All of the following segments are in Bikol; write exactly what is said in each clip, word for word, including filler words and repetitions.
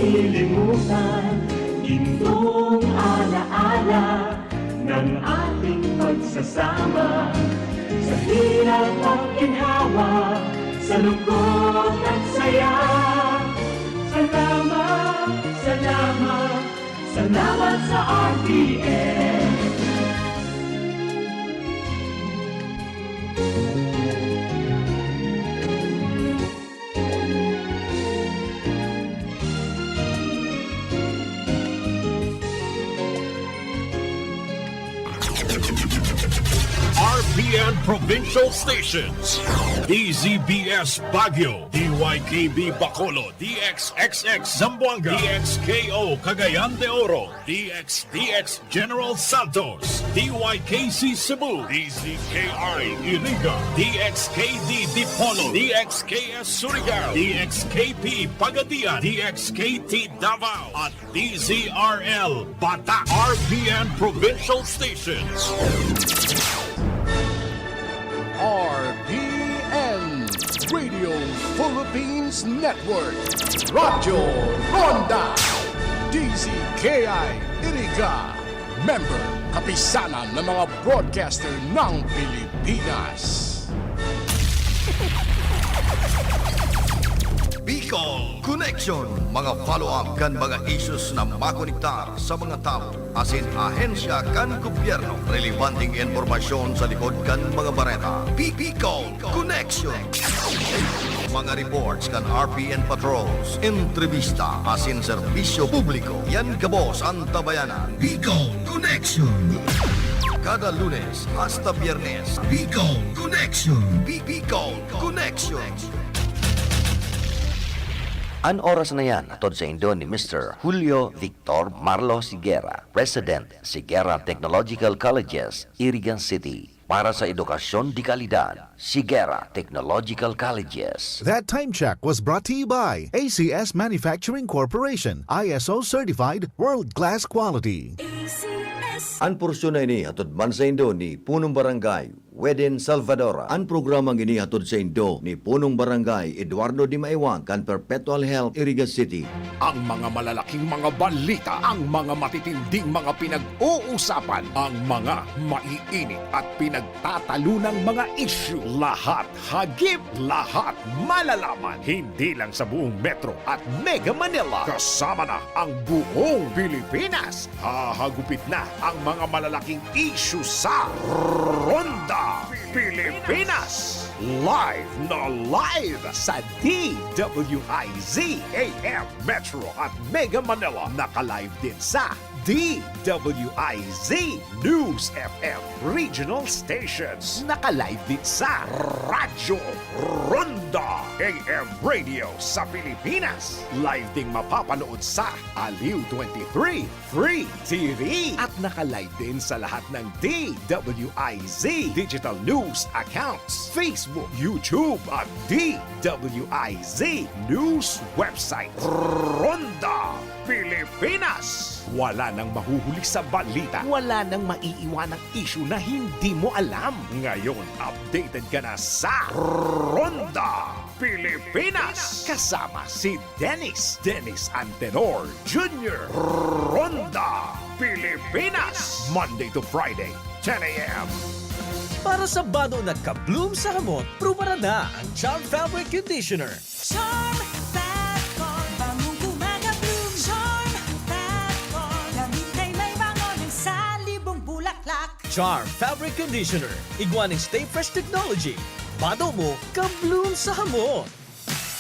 Lilimutan, gintong alaala ng ating pagsasama. Sa hirap at ginhawa, sa lungkot at saya. Salamat, salamat, salamat sa R T N. R P N Provincial Stations, D Z B S Baguio, D Y K B Bacolod, D X X X Zamboanga, D X K O Cagayan de Oro, D X D X General Santos, D Y K C Cebu, D Z K I Iriga, D X K D Dipolog, D X K S Surigao, D X K P Pagadian, D X K T Davao, at D Z R L Bata, R P N Provincial Stations. R P N Radio Philippines Network, Radyo Ronda, D Z K I Iriga, member, kapisanan ng mga broadcaster ng Pilipinas. Bicol Connection, mga follow-up kan mga issues na makonektar sa mga tawo asin ahensya kan gobyerno. Relebanteng impormasyon sa likod kan mga bareta. Bicol Connection. Mga reports kan R P N patrols, entrevista asin serbisyo publiko. Yan gabos an tabayanan. Bicol Connection. Kada Lunes hasta Biyernes, Bicol Connection. Bi-, Bicol Connection. An oras na yan, hatod saindo ni Mister Julio Victor Marlo Sigera, President, Sigera Technological Colleges, Iriga City. Para sa edukasyon de kalidad, Sigera Technological Colleges. That time check was brought to you by A C S Manufacturing Corporation, I S O certified, world-class quality. A C S. An porsyon na ini hatod man saindo ni Punong Barangay Weden Salvador. An programang ini hatod saindo ni Punong Barangay Eduardo Dimaiwang kan Perpetual Health, Iriga City. Ang mga malalaking mga balita, ang mga matitinding mga pinag-uusapan, ang mga maiinit at pinagtatalunang mga isyu, lahat, hagip lahat, malalaman, hindi lang sa buong Metro at Mega Manila, kasama na ang buong Pilipinas. Hahagupit na ang mga malalaking isyu sa Ronda Pilipinas. Live na live sa D W I Z A M Metro at Mega Manila. Naka-live din sa D W I Z News F M Regional Stations. Naka-live din sa Radyo Ronda A M Radio sa Pilipinas. Live ding mapapanood sa Aliw twenty-three Free T V. At naka-live din sa lahat ng D W I Z digital news accounts, Facebook, YouTube, at D W I Z news website. Ronda Pilipinas. Wala nang mahuhuli sa balita. Wala nang maiiwanang isyu na hindi mo alam. Ngayon, updated ka na sa Ronda Pilipinas. Kasama si Dennis, Dennis Antenor Junior. Ronda Pilipinas. Monday to Friday, ten a.m. Para sa bado na ka-bloom sa hamot, prubaran na ang Charm Fabric Conditioner. Charm Fat Con, bangong kumaka-bloom. Charm Fat Con, gamit na may bango ng salibong bulaklak. Charm Fabric Conditioner, igwa nin Stay Fresh Technology. Bado mo, ka-bloom sa hamot.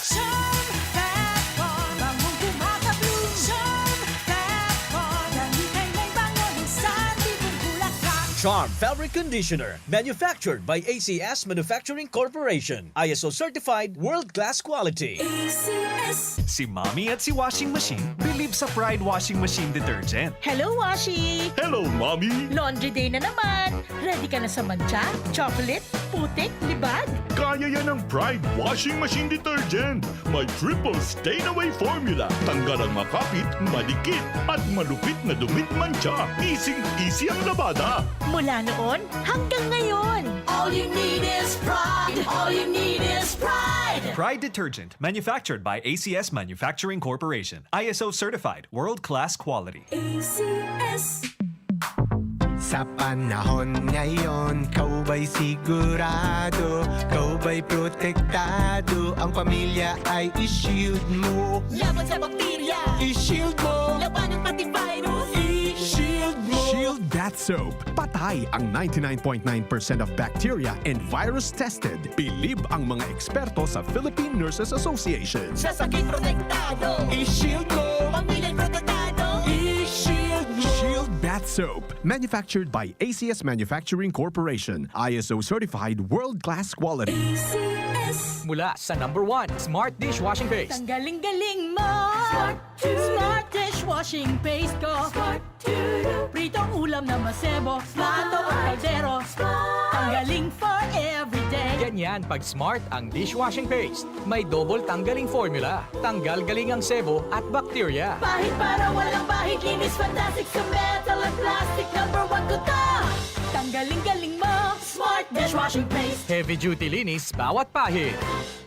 Charm Fat Con, bangong kumaka-bloom. Charm Fat Con, gamit na may bango ng salibong bulaklak. Charm Fabric Conditioner, manufactured by A C S Manufacturing Corporation. I S O certified, world-class quality. A C S. Si Mommy at si Washing Machine believe sa Pride Washing Machine Detergent. Hello, Washi! Hello, Mommy! Laundry day na naman! Ready ka na sa mantsa, chocolate, putik, libag? Kaya yan ng Pride Washing Machine Detergent. May triple stain away formula. Tanggal ang makapit, madikit, at malupit na dumi at mantsa. Easing-easy ang labada. Mula noon hanggang ngayon. All you need is pride. All you need is pride. Pride detergent, manufactured by A C S Manufacturing Corporation. I S O certified, world-class quality. A C S. Sa panahon ngayon, kau ba'y sigurado? Kau ba'y protektado? Ang pamilya ay i-shield mo. Laban sa bakterya, I-shield mo. Labanan pati virus. I-shield mo. Shield Bath Soap. Patay ang ninety-nine point nine percent of bacteria and virus tested. Bilib ang mga eksperto sa Philippine Nurses Association. Sa sakit protektado. I-shield mo. Pamilya'y protektado. I-shield mo. Shield Bath Soap. Manufactured by A C S Manufacturing Corporation. I S O certified world-class quality. Mula sa number one, Smart Dishwashing Paste. Ang galing-galing mo! Smart, Smart dishwashing paste ko! Smart, Pritong ulam na masebo! Plato o kaldero! Ang galing for everyday! Ganyan pag Smart ang dishwashing paste. May double tanggaling formula. Tanggal galing ang sebo at bakterya. Pahid para walang bahid! Linis fantastic sa metal at plastic! Number one ko to! Ang galing-galing mo! Smart dishwashing paste! Heavy duty linis bawat pahid.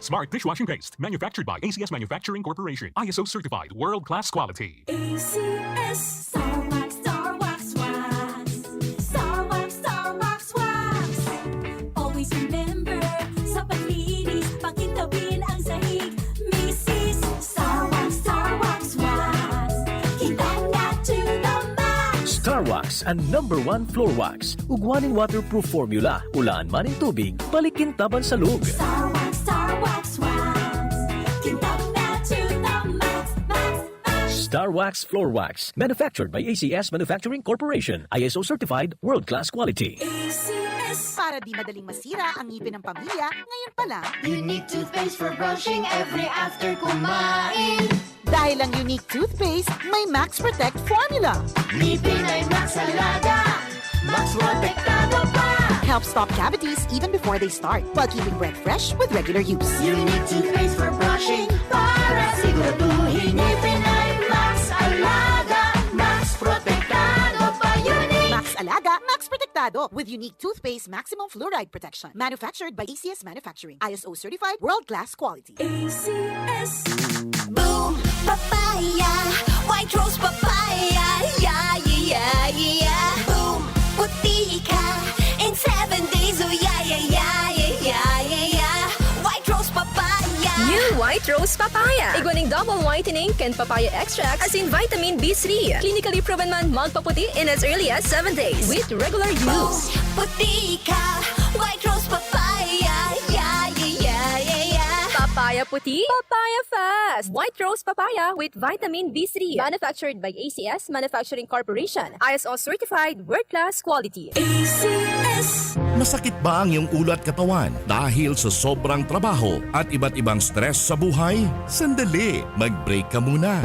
Smart dishwashing paste, manufactured by A C S Manufacturing Corporation. I S O certified, world-class quality. A C S. Star Wax, Star Wax, Wax. Star Wax, Star Wax, Wax. Always remember, sa paglinis, pakintabin ang sahig. Misis, Star Wax, Star Wax, Wax. Kintang na to the max. Star Wax, ang number one floor wax. Ugwaning waterproof formula. Ulaan man in tubig, balik kintaban sa lug. Star Wax, Star Wax, Wax. Kintang na to the max, max, max. Star Wax Floor Wax, manufactured by A C S Manufacturing Corporation, I S O certified, world-class quality. A C S. Para di madaling masira ang ngipin ng pamilya, ngayon pa lang. Unique toothpaste for brushing every after kumain. Dahil ang Unique Toothpaste may Max Protect Formula. Ngipin ay Max Alaga. Max Protektado pa. Helps stop cavities even before they start, while keeping breath fresh with regular use. Unique toothpaste for brushing para siguraduhin ngipin ay Max Alaga. Max Protektado pa, Unique. Max Alaga, Max Protektado with Unique Toothpaste Maximum Fluoride Protection. Manufactured by A C S Manufacturing. I S O certified, world-class quality. A C S. Boom! Papaya! White Rose Papaya! Yeah, yeah, yeah, yeah! Boom! Puti ka! In seven days, oh yeah, yeah, yeah, yeah, yeah, yeah, yeah! White Rose Papaya! New White Rose Papaya. Igwa ning double whitening kan papaya extract, asin vitamin B three. Clinically proven man magpaputi in as early as seven days with regular use. Puti ka! White Rose Papaya! Yeah, yeah, yeah, yeah, yeah! Papaya puti, papaya fast. White Rose Papaya with vitamin B three. Manufactured by A C S Manufacturing Corporation. I S O certified, world-class quality. A C S. Masakit ba ang iyong ulo at katawan dahil sa sobrang trabaho at iba't ibang stress sa buhay? Sandali, mag-break ka muna.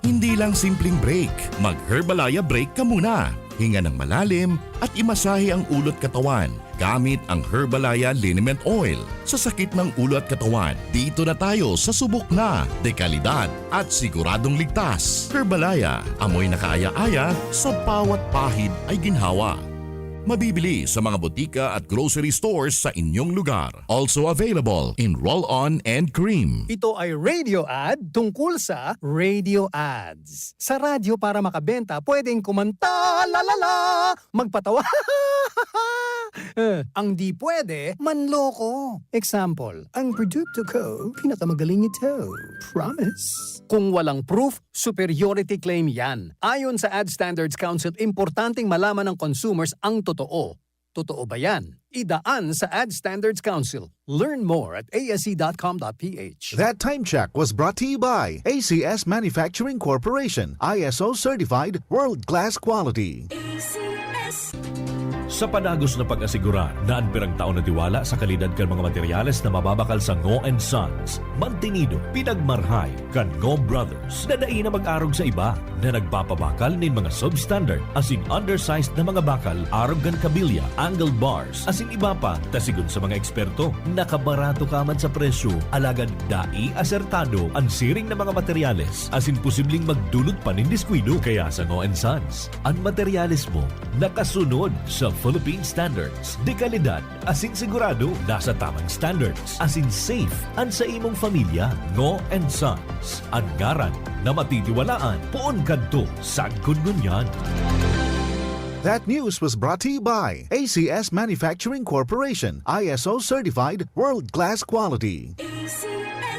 Hindi lang simpleng break, mag-Herbalaya break ka muna. Hinga ng malalim at imasahe ang ulo at katawan gamit ang Herbalaya Liniment Oil. Sa sakit ng ulo at katawan, dito na tayo sa subok na, dekalidad at siguradong ligtas. Herbalaya, amoy na kaaya-aya, sa bawat pahid ay ginhawa. Mabibili sa mga botika at grocery stores sa inyong lugar. Also available in roll-on and cream. Ito ay radio ad tungkol sa radio ads. Sa radyo para makabenta, pwedeng kumanta, la la la, magpatawa. Eh, ang di pwede, manloko. Example, ang produkto ko, pinakamagaling ito. Promise. Kung walang proof, superiority claim yan. Ayon sa Ad Standards Council, importanteng malaman ng consumers ang totoo. Totoo ba yan? Idaan sa Ad Standards Council. Learn more at A S C dot com dot P H. That time check was brought to you by A C S Manufacturing Corporation, I S O certified, world-class quality. A C S. Sa padagos na pag-asigurar na an pirang taon na tiwala sa kalidad kan mga materyales na mababakal sa Ngo and Sons, mantenido, pinagmarhay kan Ngo Brothers na dai na mag-arog sa iba na nagpapabakal nin mga substandard asin undersized na mga bakal arog kan kabilya, angle bars, asin iba pa, ta sigon sa mga eksperto, nakabarato ka man sa presyo, alagad dai asertado an siring na mga materyales asin posibleng magdulot pa nin diskuido. Kaya sa Ngo and Sons, an materyales mo nakasunod sa Philippine standards, de kalidad, asin sigurado nasa tamang standards, asin safe an sa imong pamilya, Ngo and Sons, an ngaran na matitiwalaan poon kadto sagkod ngunyan. That news was brought to you by A C S Manufacturing Corporation, I S O certified, world-class quality.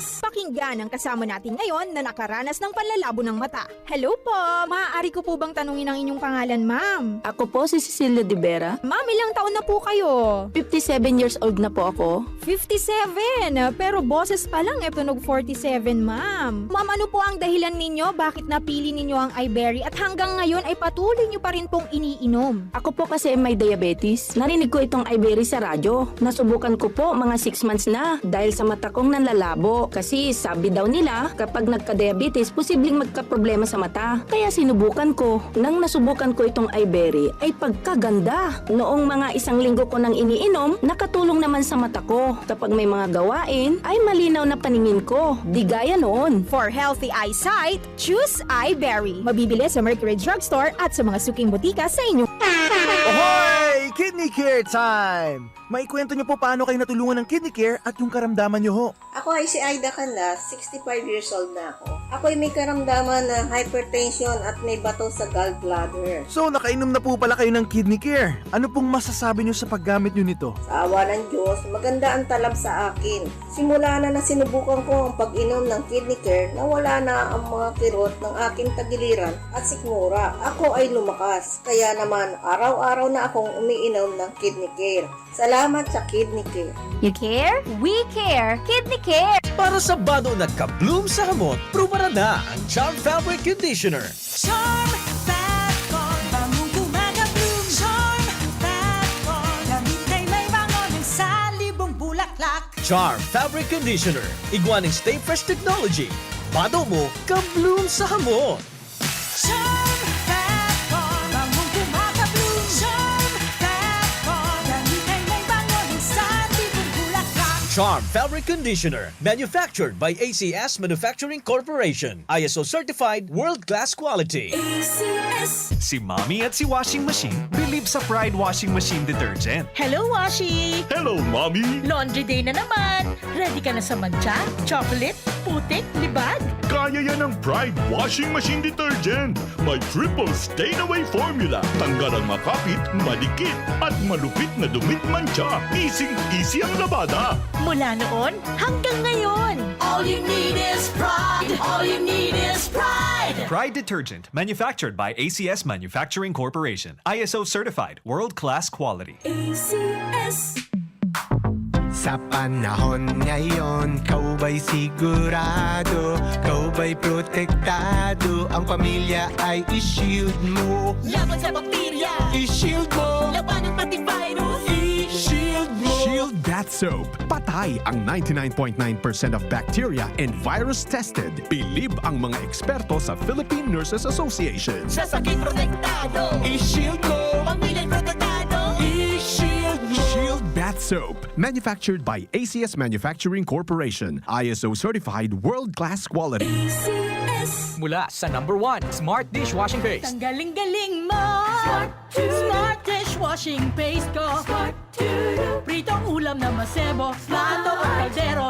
Pakinggan ang kasama natin ngayon na nakaranas ng panlalabo ng mata. Hello po! Maaari ko po bang tanungin ang inyong pangalan, ma'am? Ako po si Cecilia de Vera. Ma'am, ilang taon na po kayo? fifty-seven years old na po ako. fifty-seven! Pero boses pa lang e tunog forty-seven, ma'am. Ma'am, ano po ang dahilan ninyo bakit napili ninyo ang Iberry at hanggang ngayon ay patuloy nyo pa rin pong iniinom? Ako po kasi may diabetes. Narinig ko itong Iberry sa radyo. Nasubukan ko po mga six months na. Dahil sa mata kong nanlalabo. Kasi sabi daw nila, kapag nagka-diabetes, posibleng magkaproblema sa mata. Kaya sinubukan ko. Nang nasubukan ko itong Iberry, ay pagkaganda. Noong mga isang linggo ko nang iniinom, nakatulong naman sa mata ko. Kapag may mga gawain, ay malinaw na paningin ko. Di gaya noon. For healthy eyesight, choose Iberry. Mabibili sa Mercury Drugstore at sa mga suking botika sa inyong Ohoy! Kidney Care Time! Maikwento niyo po paano kayo natulungan ng Kidney Care at yung karamdaman niyo ho. Ako ay si Aida Canlas, sixty-five years old na ako. Ako'y may karamdaman na hypertension at may bato sa gallbladder. So, nakainom na po pala kayo ng Kidney Care. Ano pong masasabi niyo sa paggamit niyo nito? Sa awa ng Diyos, maganda ang talab sa akin. Simula na nasinubukan ko ang pag-inom ng Kidney Care, nawala na ang mga kirot ng aking tagiliran at sikmura. Ako ay lumakas. Kaya naman, araw-araw na akong umiinom ng Kidney Care. Salamat sa Kidney Care. You care? We care! Kidney Care! Para sa bado na ka-bloom sa hamot, prubaran na ang Charm Fabric Conditioner. Charm Fat Con, bangong gumagabloom. Charm Fat Con, damit ay may bango ng salibong bulaklak. Charm Fabric Conditioner, igwa ning Stay Fresh Technology. Bado mo, ka-bloom sa hamot. Charm Fat Con, bangong gumagabloom. Charm Fat Con, damit ay may bango ng salibong bulaklak. Charm Fabric Conditioner, manufactured by A C S Manufacturing Corporation. I S O certified, world-class quality. A C S. Si Mommy at si Washing Machine bilib sa Pride Washing Machine Detergent. Hello, Washi! Hello, Mommy! Laundry day na naman! Ready ka na sa mantsa, chocolate, putik, libag? Kaya yan ng Pride Washing Machine Detergent. May triple stain away formula. Tanggal ang makapit, madikit, at malupit na dumit mantsa. Easy-easy ang labada. Mula noon hanggang ngayon. All you need is pride. All you need is pride. Pride Detergent, manufactured by A C S Manufacturing Corporation. I S O certified, world-class quality. A C S. Sa panahon ngayon, kaw ba'y sigurado? Kaw ba'y protektado? Ang pamilya ay i-shield mo. Laban sa bakterya. I-shield mo. Labanan pati virus. I-shield mo. Shield Bath Soap. Patay ang ninety-nine point nine percent of bacteria and virus tested. Bilib ang mga eksperto sa Philippine Nurses Association. Sa sakit protektado. I-shield mo. Pamilya'y protektado. I-shield mo. Shield Bath Soap. Manufactured by A C S Manufacturing Corporation. I S O certified, world-class quality. A C S. Mula sa number one, Smart Dishwashing Paste. Tanggaling galing mo! Smart dishwashing paste ko. Pritong ulam na masebo, plato o kaldero.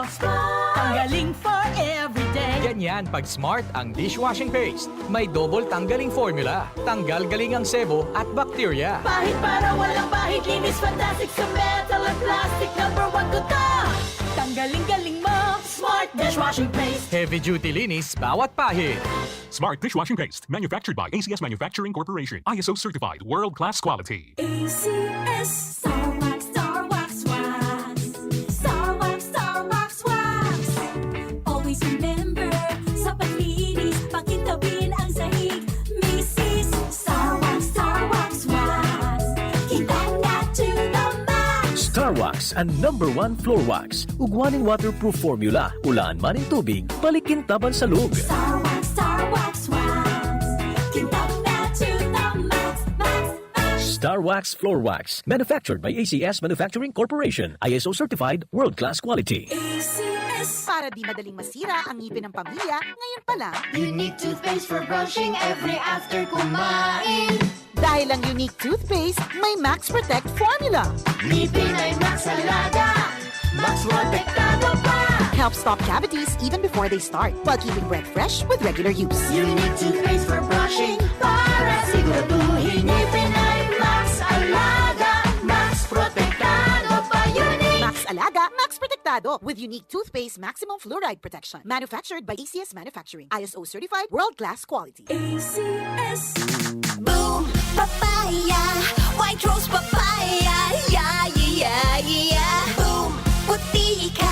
Tanggaling for everyday. Ganyan pag Smart ang dishwashing paste. May double tanggaling formula. Tanggal galing ang sebo at bakterya. Pahid para walang pahid, linis fantastic sa metal at plastic. Number one ko to. Tanggaling galing mo, Smart dishwashing paste. Heavy duty linis bawat pahid. Smart Dishwashing Paste, manufactured by A C S Manufacturing Corporation. I S O certified, world-class quality. A C S. Star Wax, Star Wax, Wax. Star Wax, Star Wax, Wax. Always remember, sa paglinis, pakintabin ang sahig. Misis, Star Wax, Star Wax, Wax. Kintab na to the max. Star Wax, ang number one floor wax. Ugwa ning waterproof formula, ulaan man nin tubig, balikin taban sa lug. Star Wax, Star Wax, Wax. Kintab na to the max, max, max. Star Wax Floor Wax, manufactured by A C S Manufacturing Corporation, I S O certified, world-class quality. A C S. Para di madaling masira ang ngipin ng pamilya, ngayon pa lang. Unique toothpaste for brushing every after kumain. Dahil ang Unique Toothpaste may Max Protect Formula. Ngipin ay Max Alaga, Max Protektado pa. Helps stop cavities even before they start, while keeping breath fresh with regular use. Unique Toothpaste for brushing, para siguraduhin ngipin ay Max Alaga, Max Protektado pa. Unique! Max Alaga, Max Protektado, with Unique Toothpaste Maximum Fluoride Protection. Manufactured by A C S Manufacturing. I S O certified, world-class quality. A C S. Boom Papaya, White Rose Papaya, yeah, yeah, yeah, yeah. Boom, puti ka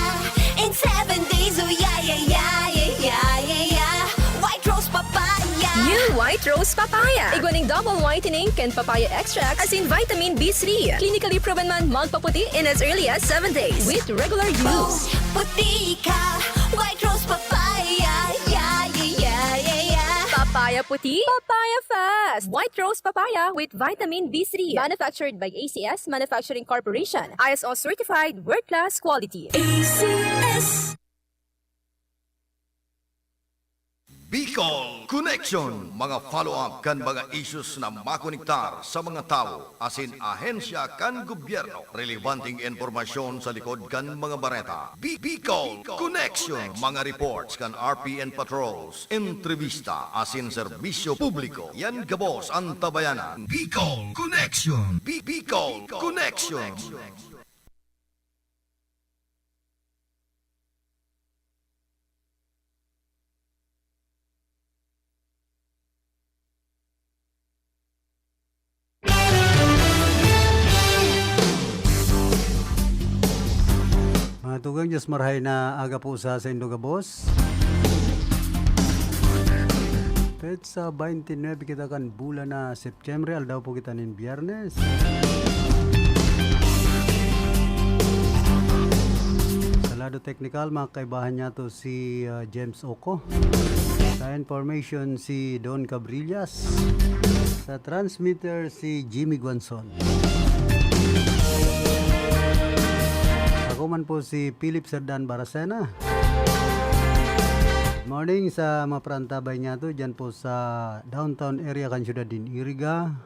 in seven days, oh, yeah, yeah, yeah, yeah, yeah, yeah, yeah. White Rose Papaya. New White Rose Papaya. Igwa nin double whitening kan papaya extract asin vitamin B three. Clinically proven man magpaputi in as early as seven days with regular use. Boom, puti ka, White Rose Papaya, yeah, yeah, yeah, yeah, yeah. Papaya puti, papaya fast. White Rose Papaya with vitamin B three. Manufactured by A C S Manufacturing Corporation. I S O certified, world-class quality. A C S. Bicol Connection, mga follow-up kan mga issues na makonektar sa mga tawo asin ahensya kan gobyerno. Relebanteng impormasyon sa likod kan mga bareta. Bi-, Bicol Connection, mga reports kan R P N patrols, entrevista asin serbisyo publiko. Yan gabos an tabayanan. Bicol Connection. Bi-, Bicol Connection. Mga tugang, Diyos marhay na aga po sa saindo gabos. Petsa twenty-nine kita kan bulan na September, aldaw po kita nin Biyernes. Sa lado teknikal, mga kaibahan niya to si, ah, James Oco. Sa information, si Don Cabrillas. Sa transmitter, si Jimmy Guanzon. Ako man po si Philip Serdan Baracena. Good morning sa mga parantabay niya to, dyan po sa downtown area kan syudad nin Iriga.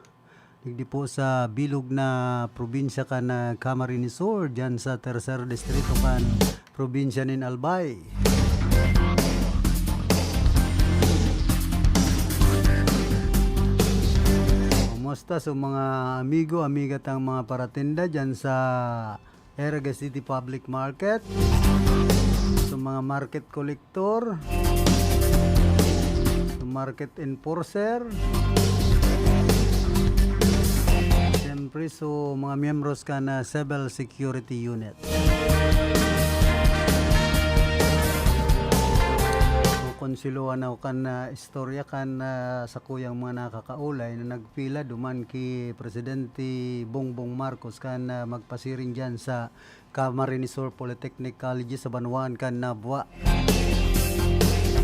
Digdi po sa bilog na probinsya kan, ah, Camarines Sur, dyan sa tercer distrito kan probinsya nin Albay. Kumusta sa mga amigo, amiga tang mga paratinda dyan sa Iriga City Public Market, sa mga market collector, sa market enforcer, siyempre sa mga miyembros kan Civil Security Unit. Kukonsulohan ako kan, ah, istorya kan, ah, sakuyang mga nakakaulay na nagpila duman ki Presidente Bongbong Marcos kan, ah, magpasiring diyan sa Camarines Sur Polytechnic College sa banwaan kan Nabua.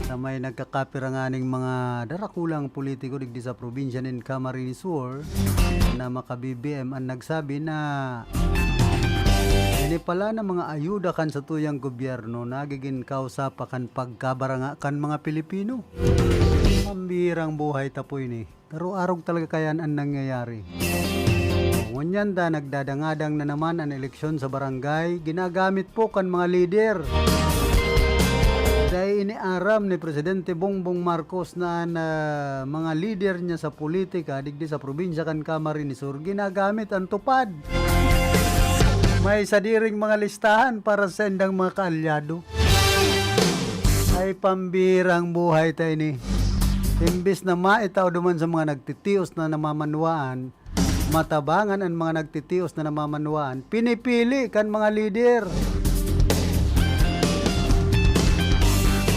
Sa may nagkakapira nganing mga darakulang politiko digdi sa probinsya nin Camarines Sur na maka-B B M an nagsabi na ini pala na mga ayuda kan satuyang gobyerno nagigin kausa pa kan pagkabaranga kan mga Pilipino. Pambihirang buhay ta po ini. Pero arog talaga kayan an nangyayari. Ngunyan ta, nagdadangadang na naman an eleksyon sa barangay, ginagamit po kan mga lider. Dai ini aram ni Presidente Bongbong Marcos na an, ah, mga lider niya sa politika, digdi sa probinsya kan Camarines Sur, ginagamit an TUPAD. May sadiring mga listahan para sa indang mga kaalyado. Ay, pambihirang buhay ta ini. Imbis na maitao duman sa mga nagtitios na namamanwaan, matabangan an mga nagtitios na namamanwaan, pinipili kan mga lider.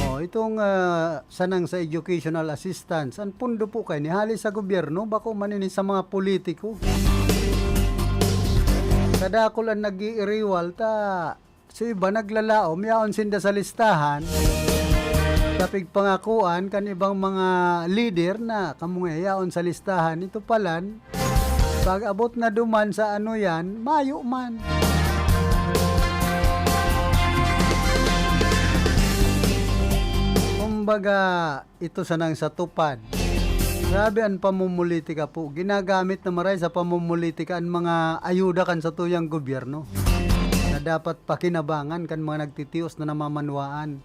Oh, itong, ah, sanang sa educational assistance, an pondo po kay nihali sa gobyerno, bako man ini sa mga politiko. Kadakul an nag-iiriwal ta Sa iba naglalaom, yaon sinda sa listahan. Sa pigpangakuan kan ibang mga lider na kamo nga yaon sa listahan, ito palan, pag-abot na duman sa ano yan, mayo man. Kumbaga, ito sanang sa TUPAD. Grabe an pamumulitika po. Ginagamit na maray sa pamumulitika an mga ayuda kan satuyang gobyerno na dapat pakinabangan kan mga nagtitios na namamanwaan.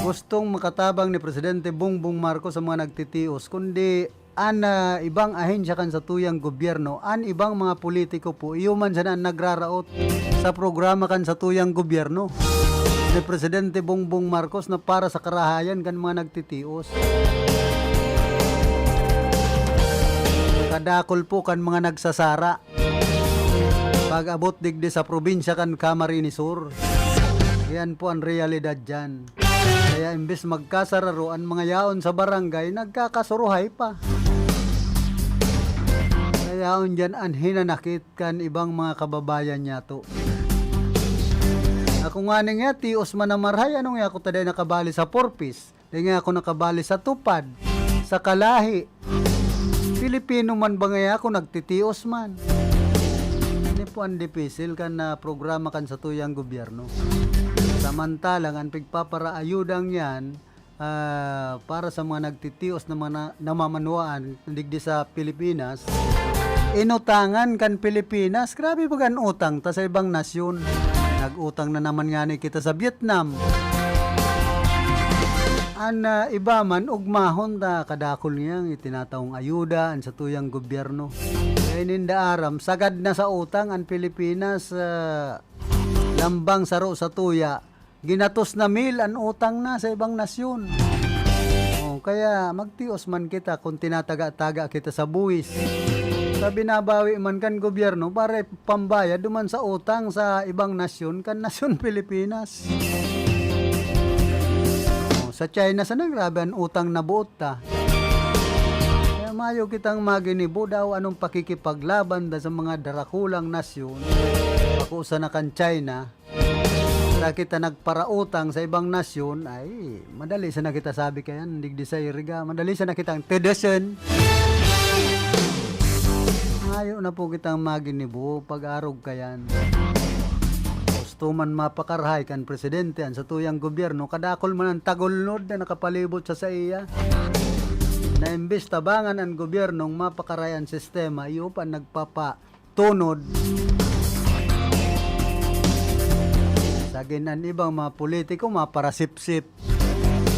Gustong makatabang ni Presidente Bongbong Marcos sa mga nagtitios, kundi an, ah, ibang ahensya kan satuyang gobyerno, an ibang mga politiko po, iyo man sana an nagraraot sa programa kan satuyang gobyerno ni Presidente Bongbong Marcos na para sa karahayan kan mga nagtitios. Kadakul po kan mga nagsasara pag-abot digdi sa probinsya kan Camarines Sur. Yan po an realidad diyan. Kaya imbes magkasararo an mga yaon sa barangay, nagkakasuruhay pa. Kaya yaon diyan an hinanakit kan ibang mga kababayan niyato. Ako ngani nga, tios man na marahay, ano nga ako ta dai nakabali sa Four Ps? Dai nga ako nakabali sa TUPAD, sa Kalahi. Pilipino man ba ngaya ako, nagtitios man? Ini po an dipisil kan, ah, programa kan satuyang gobyerno. Samantalang an pigpaparaayudang yan, ah, para sa mga nagtitios na mga na-, namamanwaan digdi sa Pilipinas, inutangan kan Pilipinas. Grabe baga an utang ta sa ibang nasyon. Nag-utang na naman ngani kita sa Vietnam. An, ah, iba man, ugmahon ta, kadakul niyang itinatawong ayuda an satuyang gobyerno. Kaya ninda aram, sagad na sa utang an Pilipinas, ah, lambang saro sa tuya. Ginatos na mil an utang na sa ibang nasyon. Oh, kaya magtios man kita kun tinataga-taga kita sa buwis. Sa binabawi man kan gobyerno para pambayad duman sa utang sa ibang nasyon, kan nasyon Pilipinas. Oh, sa China sana, grabe an utang na buot ta. Kaya mayo kitang maginibo daw anong pakikipaglaban da sa mga darakulang nasyon, bako sana kan China. Sa kita nagparautang sa ibang nasyon, ay, madali sana kita sabi kayan, digdi sa iriga, madali sana kitang tedesen. Mayo na po kitang maginibo, pag-arog kayan. Gusto man mapakarahay kan presidente an satuyang gobyerno, kadakul man an tagulnod na nakapalibot sa saiya. Na imbis tabangan an gobyernong mapakarahay an sistema, iyo pa nagpapa tunod. Sagin an ibang mga politiko, maparasipsip,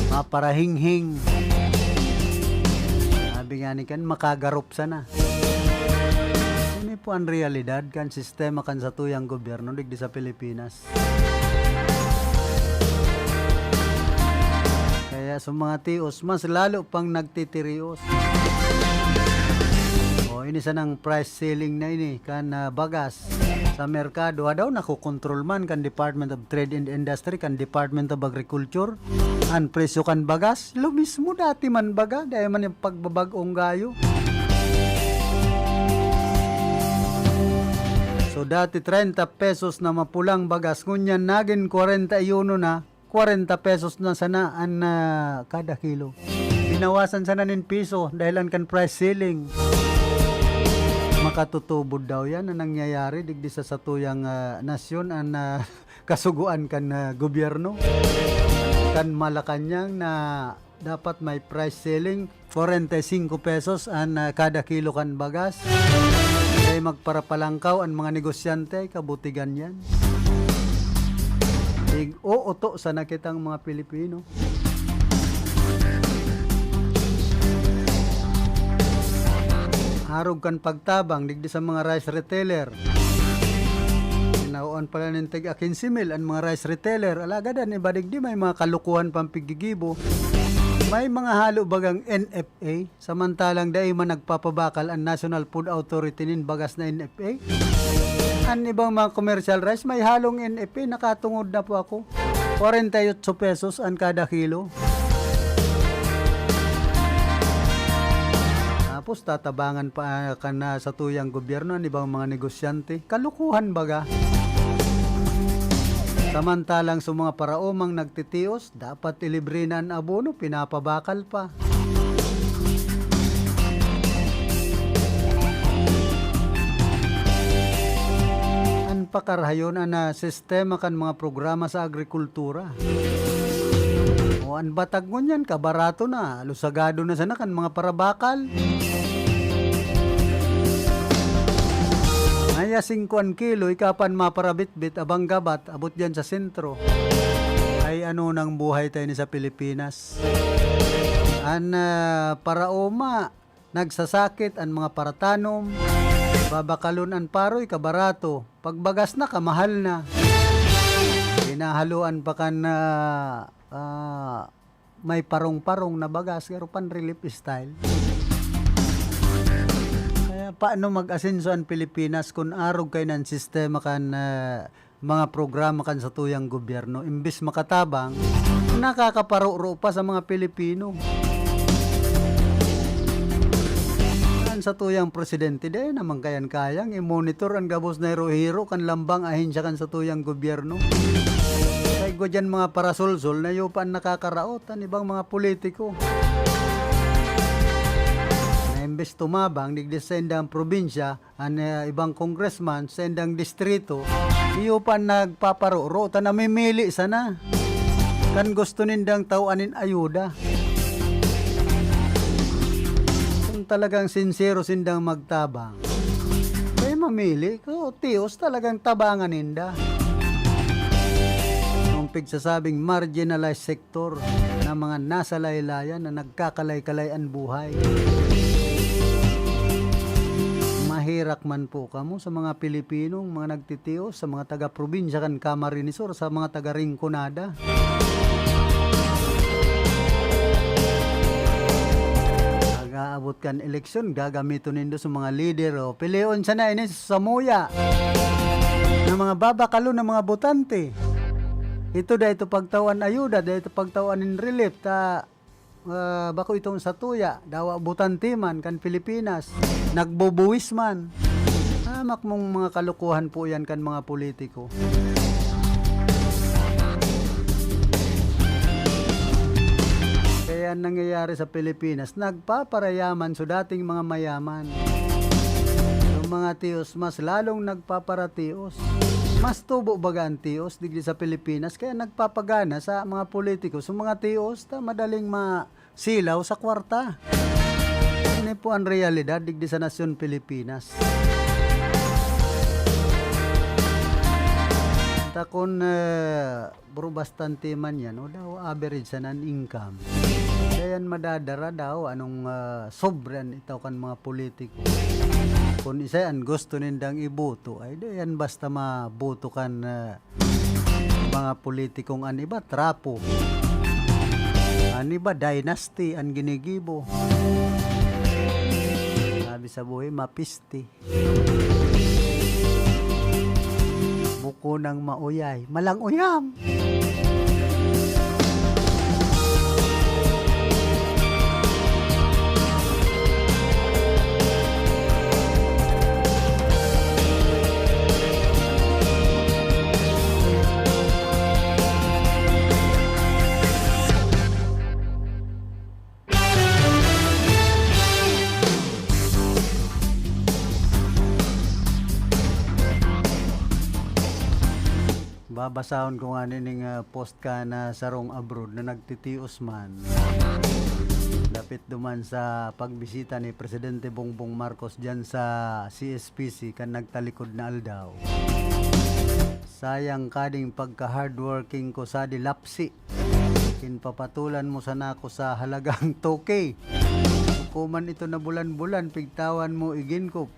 maparahinghing. Sabi nga ni kan, makagarop sana. Ini po an realidad kan sistema kan satuyang gobyerno digdi sa Pilipinas. Kaya sa mga tios, mas lalo pang nagtitirios. O, ini sanang price ceiling na ini, kan, ah, bagas sa merkado. Daw nakokontrol man kan Department of Trade and Industry, kan Department of Agriculture, an presyo kan bagas. Lo mismo dati man baga, dai man yung pagbabag-ong gayo. So, dati treinta pesos na mapulang bagas, ngunyan nagin kwarenta y uno na, kwarenta pesos na sana an, ah, kada kilo. Binawasan sana nin piso dahil an kan price ceiling. Makatutubod daw yan na nangyayari digdi sa satuyang, ah, nasyon, an, ah, kasugoan kan, ah, gobyerno, kan Malacañang na dapat may price ceiling, kwarenta y singko pesos an, ah, kada kilo kan bagas. Kaya magparapalangkaw an mga negosyante, ay kabutigan yan. Ig-uuto sana kitang mga Pilipino. Arog kan pagtabang digdi sa mga rice retailer. Tinawan pala nin tig-a quince mil an mga rice retailer. Alagad an iba digdi may mga kalukuhan pang piggigibo. May mga halo bagang N F A, samantalang dai man nagpapabakal an National Food Authority nin bagas na N F A. An ibang mga commercial rice, may halong N F A, nakatungod na po ako. Kwarenta y otso pesos an kada kilo. Tapos tatabangan pa, ah, kan, ah, satuyang gobyerno an ibang mga negosyante. Kalukuhan baga. Samantalang sa mga paraomang nagtitios, dapat ilibre na an abono, pinapabakal pa. An pakarahayon an, ah, sistema kan mga programa sa agrikultura. O An batag ngunyan, kabarato na, halos sagado na sana kan mga parabakal. Ngaya singko an kilo, ika pa an maparabitbit, abang gabat, abot diyan sa sentro. Ay, ano nang buhay tayo ni sa Pilipinas? An, ah, paraoma, nagsasakit an mga paratanom, babakalon an paroy, kabarato. Pagbagas na, kamahal na. Hinahaloan pa kan, ah, ah, may parong-parong na bagas, pero pan-relief style. Kaya paano mag-asenso an Pilipinas kun arog kayo ng sistema kan, ah, mga programa kan satuyang gobyerno? Imbes makatabang, nakakaparoro pa sa mga Pilipino. An satuyang presidente, dai naman kayan-kayang i-monitor an gabos na hiro-hiro kan lambang ahensya kan satuyang gobyerno. Kay igwa diyan mga parasolsol na iyo pa an nakakaraot, an ibang mga politiko. Na imbes tumabang, digdi sa indang probinsya, an, eh, ibang congressman sa indang distrito, iyo pa nagpaparoro ta namimili sana kan gusto nindang taw-an nin ayuda. Kung talagang sinsero sindang magtabang, kaya mamili ko, tios talagang tabangan ninda. Kung pigsasabing marginalized sektor na mga nasa laylayan na nagkakalay-kalay an buhay. Maherak man po kamo sa mga Pilipinong mga nagtitios, sa mga taga-probinsya kan Camarines Sur, sa mga taga-Rinconada. Pag-aabot kan eleksyon, gagamiton nindo sa mga lider, o, pilion sana ini sa samuya na mga babakalon na mga botante. Ito, dai ito pagtawan ayuda, dai ito pagtawan nin relief, ta, ah, bako itong satuya, dawa botante man kan Pilipinas, nagbubuwis man. Hamak mong mga kalokohan po yan kan mga politiko. Kaya ang nangyayari sa Pilipinas, nagpaparayaman sa dating mga mayaman. Yung mga tios, mas lalong nagpaparatios. Mas tubo baga an tios digdi sa Pilipinas, kaya nagpapagana sa mga politiko. So, mga tios, ta madaling masilaw sa kwarta. Ini po ang realidad digdi sa nasyon Pilipinas. Ta kun, eh, bro, bastante man yan, o daw average sana an income. Kaya yan madadara daw, anong, ah, sobra an itaw kan mga politiko. Kun isa yan gusto nindang iboto, ay di yan basta maboto kan, ah, mga politikong an iba, trapo. An iba, dynasty an ginigibo. Sabi sa buhay, mapiste. Buko ng mauyay, malang uyam. Babasahon ko nga nining, ah, post kan sarong abroad na nagtitios man. Dapit duman sa pagbisita ni Presidente Bongbong Marcos diyan sa C S P C kan nagtalikod na aldaw. Sayang kading pagka-hardworking ko sa dilapsi. Kinpapatulan mo sana ako sa halagang two K. Hukuman ito na bulan-bulan, pigtawan mo, igin ko.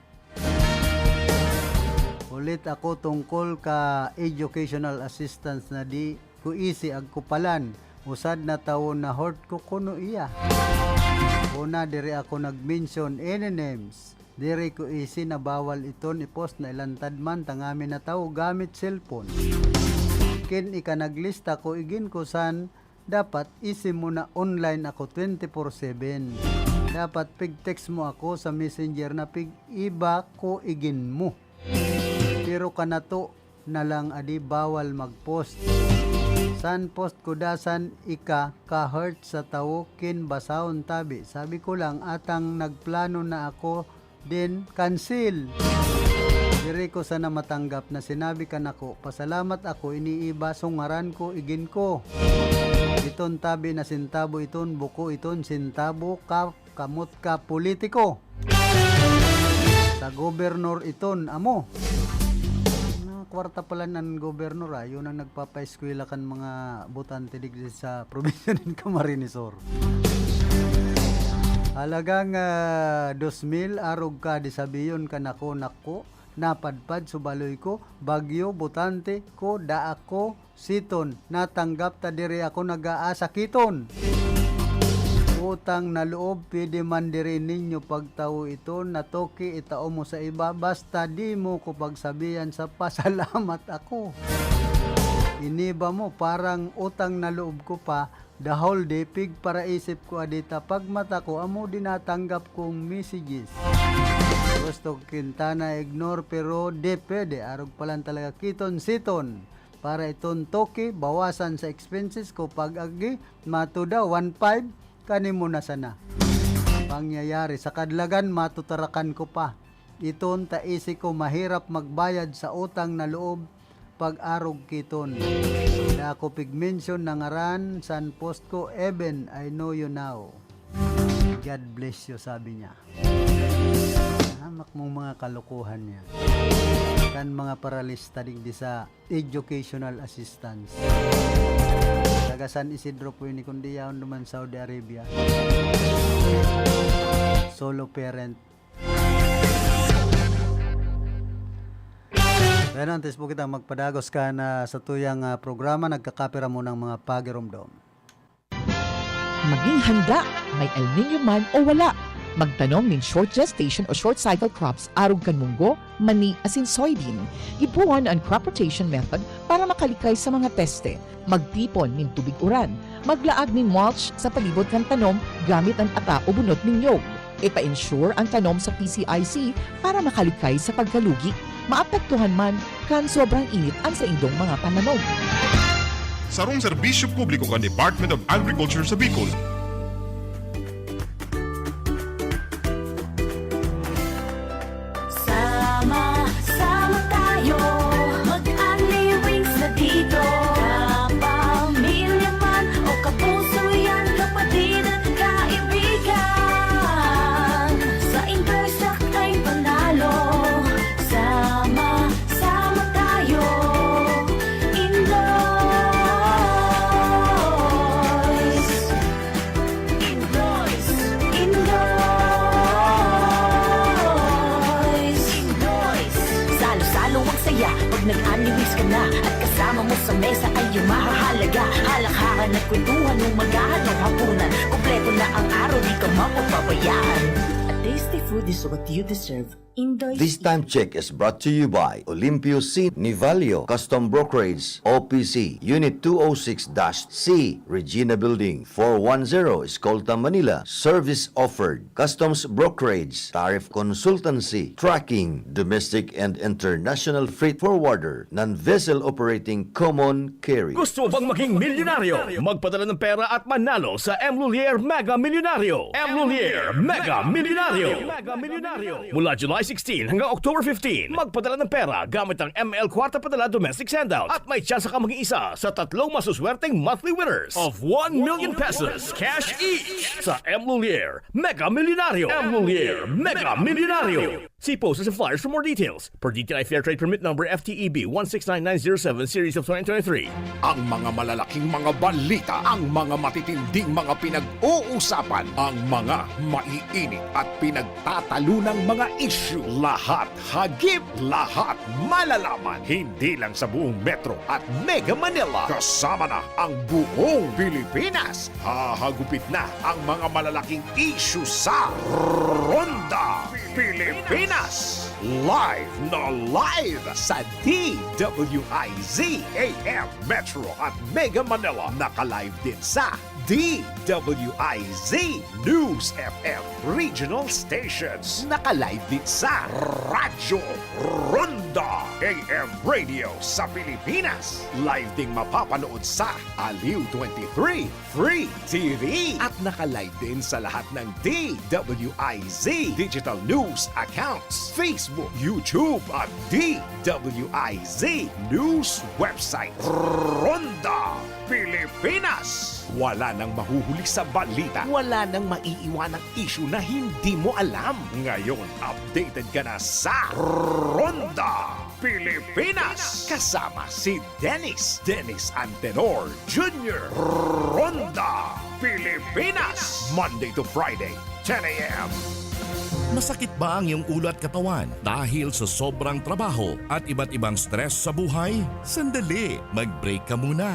Ulit ako tungkol ka educational assistance na di ko isi agkupalan. Usad na tawo na hurt ko kuno iya. Una, diri ako nag-mention any names. Diri ko isi na bawal iton i-post na ilantad man tangami na tawo gamit cellphone. Kin ika naglista ko, igin ko san dapat isi mo na online ako twenty-four seven. Dapat pig-text mo ako sa messenger na pig-iba ko igin mo. Pero kanato na lang adi bawal mag-post. San post ko dasan ika ka-hurt sa tawo kin basahon tabi. Sabi ko lang, atang nagplano na ako din, cancel. Diri ko sana matanggap na sinabi ka nako, pasalamat ako, iniiba, sungaran ko, igin ko. Iton tabi na sentabo iton, buko iton, sentabo ka, kamot ka politiko. Sa gobernor iton, amo. Na kwarta pala nan gobernor, ah. Yun ang nagpapaeskwela kan mga botante digdi sa probinsya nin Camarines Sur. Halagang, ah, dos mil, arog ka, di sabiyon ka, nako, nako, napadpad subaloy ko, bagyo, botante ko, daa ko, siton, natanggap ta diri ako nag-aasa kiton. Utang na loob, pwede man diri ninyo pagtao iton, natoki, itao mo sa iba, basta di mo ko pagsabihan sa pasalamat ako. Iniba mo, parang utang na loob ko pa, the whole day, pigparaisip ko adita, pagmata ko, amo din natanggap kong messages. Gusto ko Quintana, ignore, pero di pwede, arog pa lang talaga kiton, siton. Para iton toki, bawasan sa expenses ko, pag-agi, mato daw, one five, kani mo na sana. Pangyayari, sa kadlagan, matutarakan ko pa. Iton ta isi ko mahirap magbayad sa utang na loob pag-arog kiton. Dako pig-mention na ngaran san post ko, even I know you now. God bless you, sabi niya. Hamak mong mga kalokohan niya. Kan mga paralista digdi sa educational assistance. Taga San Isidro po ini, kundi yaon naman Saudi Arabia. Solo parent. Pero antes po kitang magpadagos kan, ah, sa tuyang, ah, programa, nagkakapira mo ng mga pagiromdom. Maging handa, may El Niño man o wala. Magtanom nin short gestation o short cycle crops arog kan munggo, mani, asin soybean. Gibohon an crop rotation method para makalikay sa mga peste. Magtipon nin tubig uran. Maglaag nin mulch sa palibot kan tanom gamit an ata o bunot nin niyog. Ipa-insure an tanom sa P C I C para makalikay sa pagkalugi, maapektuhan man kan sobrang init an saindong mga pananom. Sarong serbisyo publiko kan Department of Agriculture sa Bicol. Sama-sama tayo, mag-Anli Wings na dito. Kapamilya man o kapuso yan, kapatid at kaibigan. Sa Indoy's na kayo panalo. Sama-sama tayo, Indoy's. Indoy's, Indoy's, Indoy's. Salo-salo ang saya pag nag-Anli Wings ka na. At kasama mo sa mesa ay yung mahahalaga. Halakhakan at kwentuhan nung maghahanap hapunan. Kompleto na ang araw, di ka mapapabayaan. A tasty food is what you deserve. Indoy's. This time check is brought to you by Olympio C, Nivalio, Custom Brokerage, O P C, Unit two oh six dash C, Regina Building, four one zero, Escolta, Manila. Service offered. Customs brokerage, tariff consultancy, tracking, domestic and international freight forwarder, non-vessel operating common carrier. Gusto mo bang maging milyonaryo? Magpadala ng pera at manalo sa M Lhuillier Mega Milyonaryo. M Lhuillier Mega Milyonaryo. Mega Milyonaryo. Mula July sixteen hanggang October fifteen, magpadala ng pera gamit ang M L Kwarta Padala Domestic Sendout at may tsansa ka maging isa sa tatlong masuswerteng monthly winners of one million pesos cash each sa M Lhuillier Mega Milyonaryo. M Lhuillier Mega Milyonaryo. See posters and flyers for more details. Per D T I Fair Trade Permit Number F T E B one six nine nine zero seven, Series of twenty twenty-three. Ang mga malalaking mga balita, ang mga matitinding mga pinag-uusapan, ang mga maiinit at pinagtatalunang mga isyu, lahat hagip, lahat malalaman, hindi lang sa buong Metro at Mega Manila, kasama na ang buong Pilipinas. Hahagupit na ang mga malalaking isyu sa Ronda Pilipinas. Live na live sa D W I Z A M Metro at Mega Manila. Naka-live din sa D W I Z News F M Regional Stations. Naka-live din sa Radyo Ronda, A M Radio sa Pilipinas. Live ding mapapanood sa Aliw twenty-three Free T V. At naka-live din sa lahat ng D W I Z digital news accounts, Facebook, YouTube, at D W I Z News website. Ronda Pilipinas! Wala nang mahuhuli sa balita. Wala nang maiiwanang isyu na hindi mo alam. Ngayon, updated ka na sa Ronda Pilipinas! Kasama si Dennis, Dennis Antenor Junior. Ronda Pilipinas! Monday to Friday, ten a m. Masakit ba ang iyong ulo at katawan dahil sa sobrang trabaho at iba't ibang stress sa buhay? Sandali, mag-break ka muna.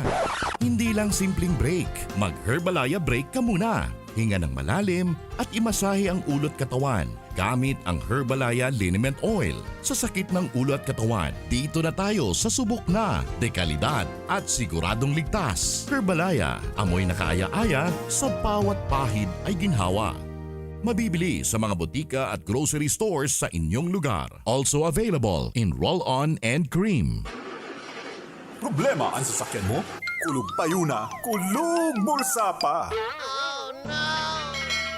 Hindi lang simpleng break, mag-Herbalaya break ka muna. Hinga ng malalim at imasahe ang ulo at katawan gamit ang Herbalaya Liniment Oil. Sa sakit ng ulo at katawan, dito na tayo sa subok na, dekalidad at siguradong ligtas. Herbalaya, amoy na kaaya-aya, sa bawat pahid ay ginhawa. Mabibili sa mga botika at grocery stores sa inyong lugar. Also available in roll-on and cream. Problema an sasakyan mo? Kulog payo na, kulog bulsa pa!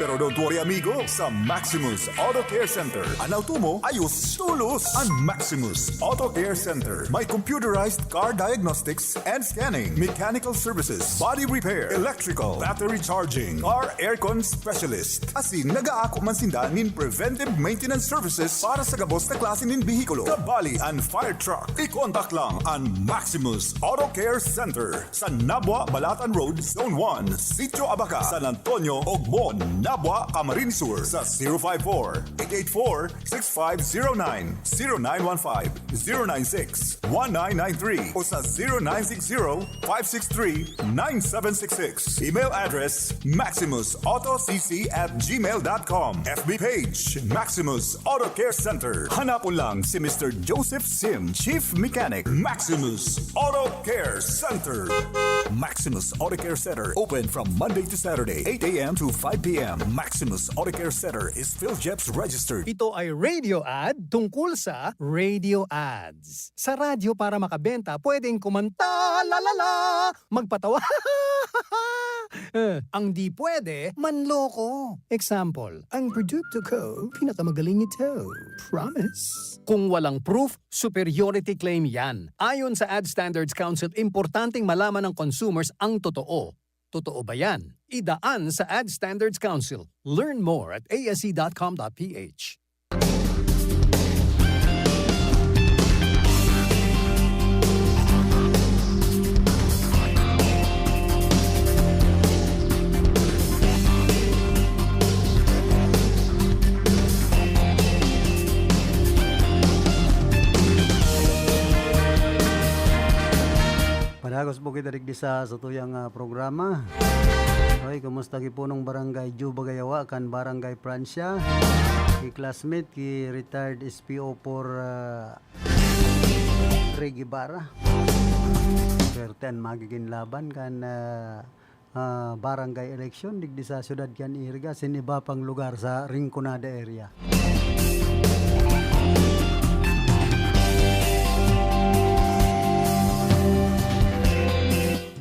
Pero don't worry, amigo. Sa Maximus Auto Care Center, an auto mo ayos tolos. An Maximus Auto Care Center may computerized car diagnostics and scanning, mechanical services, body repair, electrical, battery charging, car aircon specialist. Asin nagaako man sinda nin preventive maintenance services para sa gabos na klase nin behikulo, kabali an fire truck. I-contact lang an Maximus Auto Care Center sa Nabua, Balatan Road, Zone one, Sitio Abaca, San Antonio, Ogbon, Nabua, Camarines Sur, sa zero five four, eight eight four, six five zero nine, zero nine one five, zero nine six, one nine nine three o sa zero nine six zero, five six three, nine seven six six. Email address, maximus auto c c at gmail dot com. F B page, Maximus Auto Care Center. Hanapon lang si Mister Joseph Sim, Chief Mechanic, Maximus Auto Care Center. Maximus Auto Care Center, open from Monday to Saturday, eight a m to five p m. Maximus Auto Care Center is PhilGEPS registered. Ito ay radio ad tungkol sa radio ads. Sa radyo, para makabenta, pwedeng kumanta, la la la, magpatawa. Eh, ang di pwede, manloko. Example, ang produkto ko, pinakamagaling ito. Promise. Kung walang proof, superiority claim yan. Ayon sa Ad Standards Council, importanteng malaman ng consumers ang totoo. Totoo ba yan? Idaan sa Ad Standards Council. Learn more at A S C dot com dot P H. Padagos po kita digdi sa satuyang, ah, programa. Hoy, kumusta ki punong Barangay Joe Bagayawa kan Barangay Francia? Ki classmate, ki retired S P O four, ah, Rey Guevara. Swerte an magigin laban kan, ah, ah, barangay election digdi sa siyudad kan Iriga, sin iba pang lugar sa Rinconada area.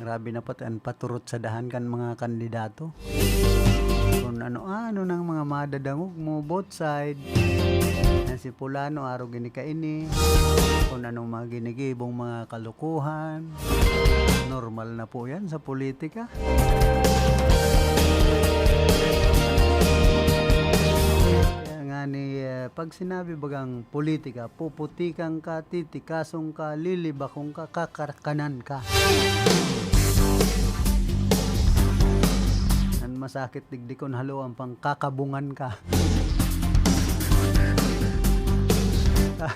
Grabe na pati an paturot sa dahan kan mga kandidato. Kung ano-ano nang mga madadangog mo, both side, na si Pulano, arog ini kaini, kung anong mga ginigibong mga kalokohan. Normal na po yan sa politika. Kaya nga ni, eh, pag sinabi bagang politika, puputikan ka, titikason ka, lilibakon ka, kakarkanan ka. An masakit digdi kun haloan pang kakabungan ka.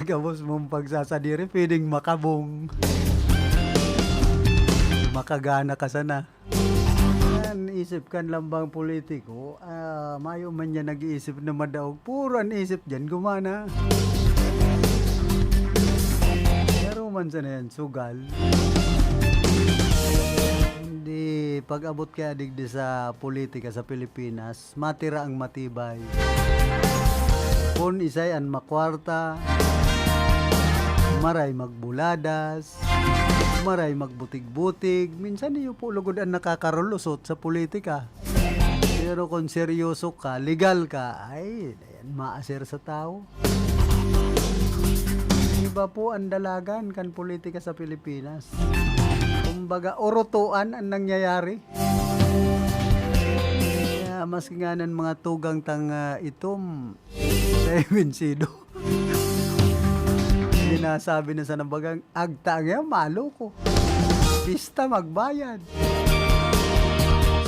Gabos mong pagsasadiri, pwedeng makabong. Makagana ka sana. An isip kan lambang politiko, ah, mayo man yan nag-iisip na madaog. Puro an isip diyan gumana. Pero man sana yan, sugal. Hindi, pag-abot kaya digdi sa politika sa Pilipinas, matira ang matibay. Kun isay an makwarta, maray magbuladas, maray magbutig-butig, minsan iyo po lugod an nakakarulusot sa politika. Pero kun seryoso ka, legal ka, ay, dayan maaser sa tawo. Yung Iba po ang dalagan kan politika sa Pilipinas. Kumbaga, urutuan ang nangyayari. Kaya maski nga ng mga tugang tang, ah, itom, sa Emencido. Binasabi na sa nabagang, "Agta nga, malo ko. Pista, magbayad.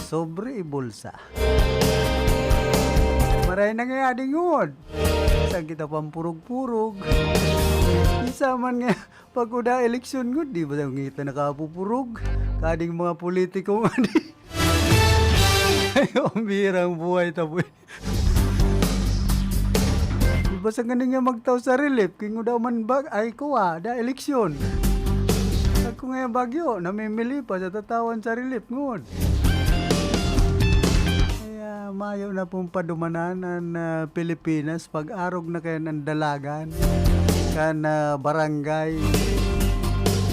Sobre, ibulsa." Maray na nga, adingod. Saan kita pampurog-purog? Isa man nga, pag uda eleksyon ngod, di ba tayo ngita nakapupurog? Kading mga politiko nga di. Ay, ang bihirang buhay tapo. Di ba sa ganing nga magtaw sa relief, king uda man bag, ay kuwa, da eleksyon. Pag ko nga bagyo, namimili pa sa tatawan sa relief ngod. Kaya mayo na pong padumanan ang, ah, Pilipinas pag arog na kayan ang dalagan kan, ah, barangay.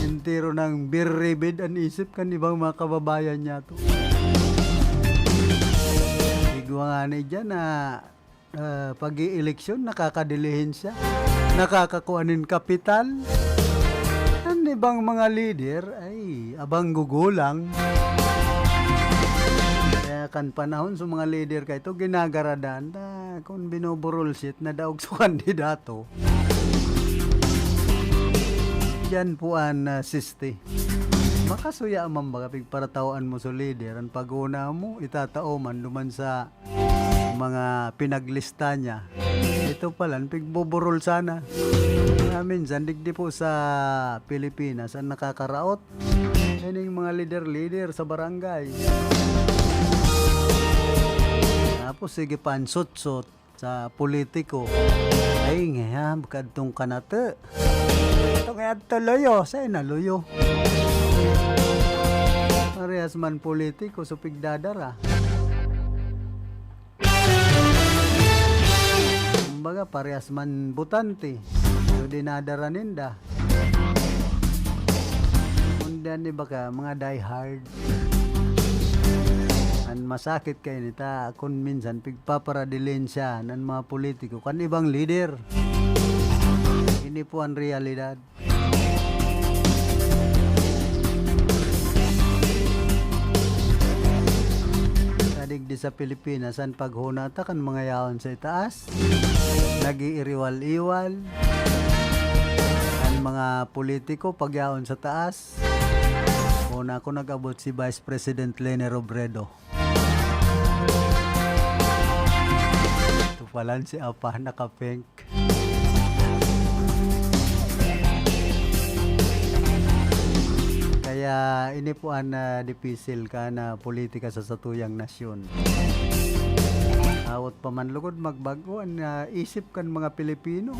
Entero nang biribid an isip kan ibang mga kababayan niya to. Igwa nga ni dyan na, ah, pag-i-eleksyon, nakakadilihensya, nakakakuha nin kapital. An ibang mga lider, ay, abang gugulang. Kaya kan panahon sa mga lider kaito, ginagaradan ta, kung binuburulsit na daog sa kandidato. Yan po an, ah, siste. Makasuya man baga pigparatawaan mo sa lider, an pag-una mo, itatao man duman sa mga pinaglista niya. Ito pala, pigbuburol sana. Kaya minsan, digdi po sa Pilipinas, ang nakakaraot, yan yung mga leader-leader sa barangay. Tapos, sige pa, ang sutsot sa politiko. Ay, ngayon, kadtong kanate. Ito kaya tuloyo, sa naluyo. Parehas man politiko, supig dadara. Kumbaga, parehas man botante. So, dinadara ninda. Kundi an iba ka, mga diehard. An masakit kaini ta, kun minsan pigpaparadilensyahan an mga politiko kan ibang lider. Ini po an realidad. Sa digdi sa Pilipinas, an paghuna ta kan mga yaon sa itaas, nag-iiriwal-iwal. An mga politiko, pagyaon sa taas, una ko nag-abot si Vice President Leni Robredo. Ito pala si Apa, naka-pink. Kaya ini po an, ah, dipisil kan, ah, politika sa satuyang nasyon. Hawot pa man lugod magbago an, ah, isip kan mga Pilipino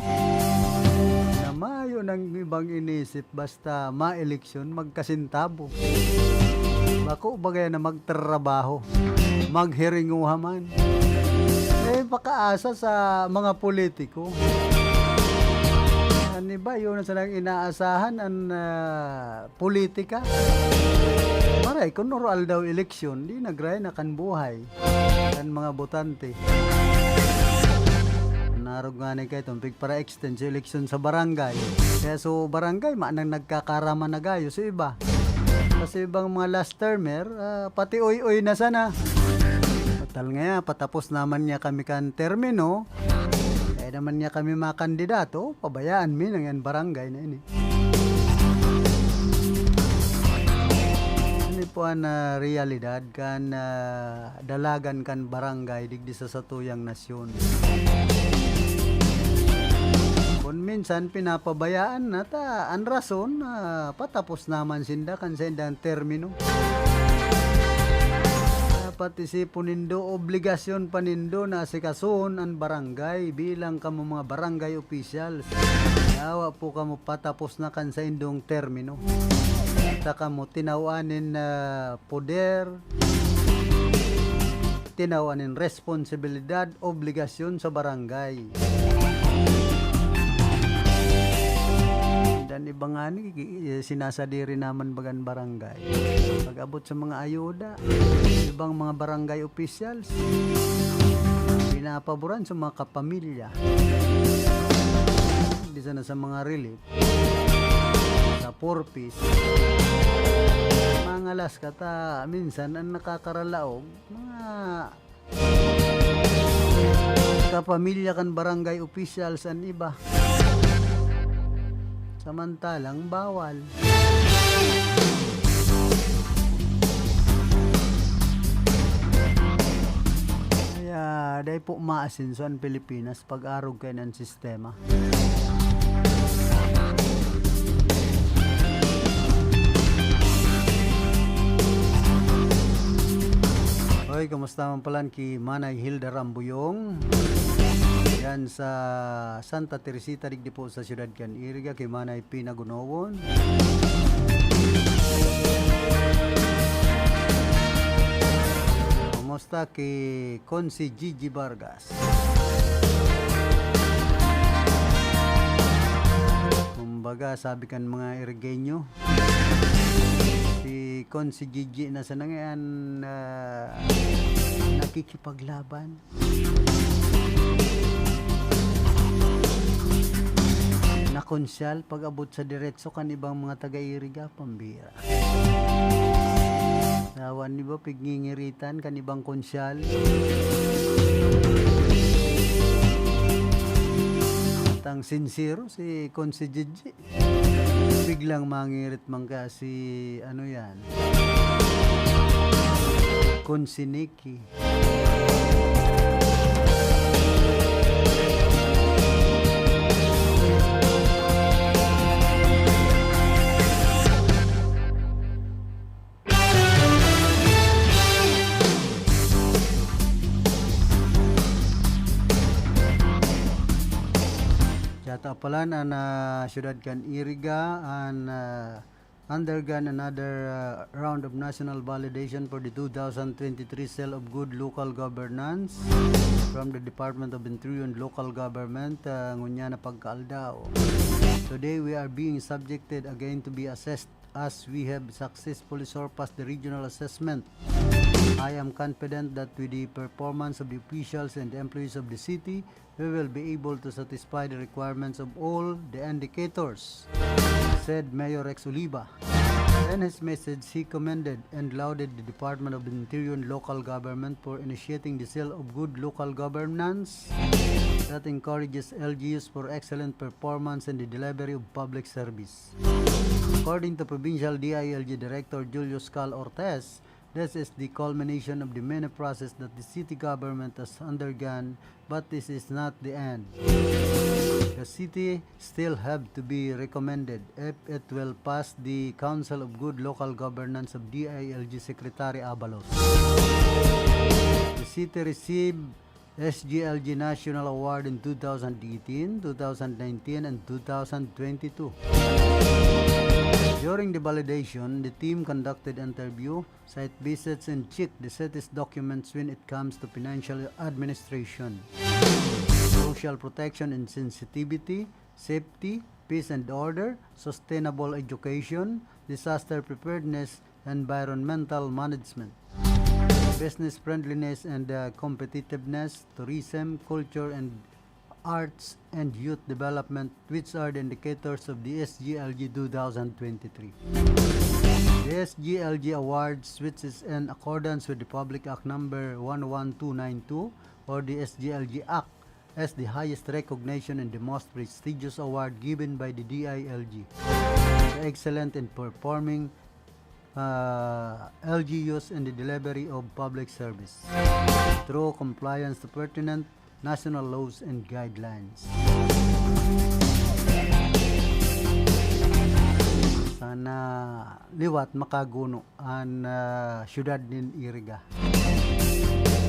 na mayo nang ibang inisip basta maeleksyon, magkasintabo. Bako bagay na magtrabaho, maghiringuha man. Eh, pakaasa sa mga politiko. An iba, yun ang sanang inaasahan, an, ah, politika. Maray, kun oro aldaw eleksyon, di nagray na kan buhay kan mga botante. Narog nga ni kayo, tumpig para extend sa eleksyon sa barangay. Kaya so barangay, manang nagkakarama na gayo sa iba. Kasi ibang mga last termer, ah, pati oy-oy na sana. Total nga, patapos naman niya kami kan termino. Kaya naman niya kami mga kandidato, pabayaan mi nang yan barangay na ini. Ano po ang, ah, realidad kan, ah, dalagan kan barangay digdi sa satuyang nasyon? Kun minsan pinapabayaan na ta, an rason, ah, patapos naman sinda kan saindang termino. Dapat isipon nindo, obligasyon pa nindo na asikasohon an barangay bilang kamo mga barangay officials. Yawa po kamo patapos na kan saindong termino. Sa kamo tinawan nin, ah, poder, tinawan nin responsibilidad, obligasyon sa barangay. Dan iba nga ni, eh, sinasadiri naman bagan barangay. Pag-abot sa mga ayuda, ibang mga barangay officials, pinapaboran sa mga kapamilya. Minsan na sa mga relief, sa four Ps, mangalas ka ta, minsan ang nakakaralaog, mga kapamilya kan barangay officials an iba. Samantalang bawal. Kaya, dai po maasenso an Pilipinas pag-arog kaiyan an sistema. Oy, kamusta man palan ki Manay Hilda Rambuyong? Yan sa Santa Teresita, digdi po sa siyudad kan Iriga, ki Manay Pina Gunowon. Kumusta ki Consi Gigi Vargas? Kumbaga, sabi kan mga Irigenyo, si Consi Gigi na sana ngayon, ah, nakikipaglaban. Nakonsyal pag-abot sa diretso kan ibang mga taga-Iriga, pambira. Sawan nibo, pigngingiritan kan ibang konsyal. At ang sincero, si Consi Gigi. Biglang mangirit man kaya si, ano yan? Consi Nicky. Yata palan an, ah, siyudad kan Iriga, an, ah, undergone another, ah, round of national validation for the two thousand twenty-three Seal of Good Local Governance from the Department of Interior and Local Government, ah, ngunyan na pagkaaldaw. Today, we are being subjected again to be assessed as we have successfully surpassed the regional assessment. I am confident that with the performance of the officials and employees of the city, we will be able to satisfy the requirements of all the indicators, said Mayor Rex Oliva. In his message, he commended and lauded the Department of Interior and Local Government for initiating the Seal of Good Local Governance that encourages L G Us for excellent performance in the delivery of public service. According to Provincial D I L G Director Julius Cal Ortez, this is the culmination of the many process that the city government has undergone, but this is not the end. The city still have to be recommended if it will pass the Council of Good Local Governance of D I L G Secretary Abalos. The city received S G L G National Award in two thousand eighteen, two thousand nineteen, and two thousand twenty-two. During the validation, the team conducted interview, site visits, and checked the city's documents when it comes to financial administration, social protection and sensitivity, safety, peace and order, sustainable education, disaster preparedness, environmental management, business friendliness and, uh, competitiveness, tourism, culture and arts, and youth development, which are the indicators of the S G L G two thousand twenty-three. The S G L G Awards, which is in accordance with the Public Act number one one two nine two or the S G L G Act, as the highest recognition and the most prestigious award given by the D I L G, the excellent in performing, uh, L G Us in the delivery of public service through compliance to pertinent national laws and guidelines. Sana liwat makaguno an, ah, siyudad nin Iriga.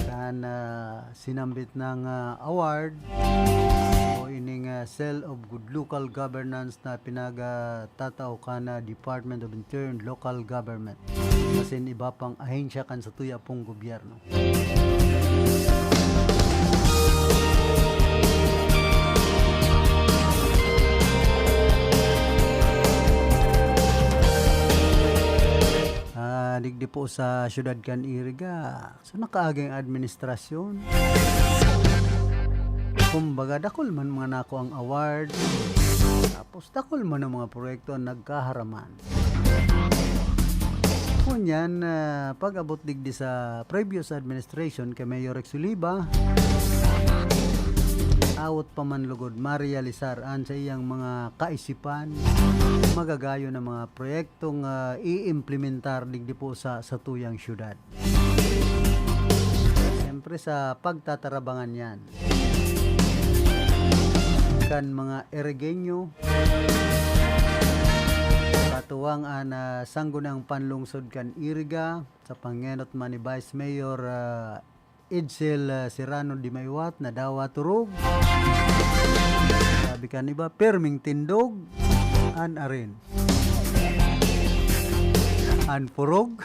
Kan, ah, sinambit nang, ah, award o ining, ah, Seal of Good Local Governance na pinagtatao kan, ah, Department of Interior and Local Government asin iba pang ahensya kan satuya pong gobyerno. Ah, digdi po sa siyudad kan Iriga, so nakaaging administrasyon. Kumbaga, dakul man mga nakuang award, tapos dakul man ang mga proyekto ang nagkaharaman. Ngunyan, ah, pag-abot digdi sa previous administration kay Mayor Rex Oliva, awot pa man lugod marealisar an sa iyang mga kaisipan, magagayon na mga proyektong, ah, iimplementar digdi po sa satuyang syudad. Siyempre, sa pagtatarabangan yan kan mga Irigenyo, katuwang an, ah, Sangguniang Panlungsod kan Iriga, sa pangenot man ni Vice Mayor, ah, Edsel, ah, Serrano de Maywat, na dawa turog. Sabi kan iba, pirming tindog, an arin. An purog.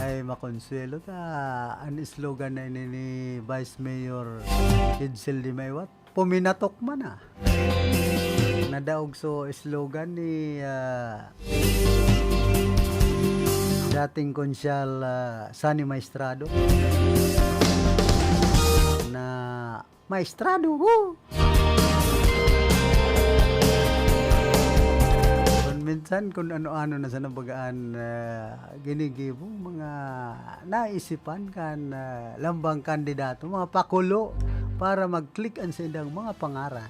Ay, makonsuelo ta. An slogan na ini ni Vice Mayor Edsel de Maywat, "Puminatok man, ah." Nadaog so slogan ni, ah, dating Konsyal, ah, Sonny Maestrado na Maestrado, woo! Kun minsan, kun ano-ano na sa nabagaan, ah, ginigibo, mga naisipan kan, ah, lambang kandidato, mga pakulo para mag-click an saindang mga pangaran.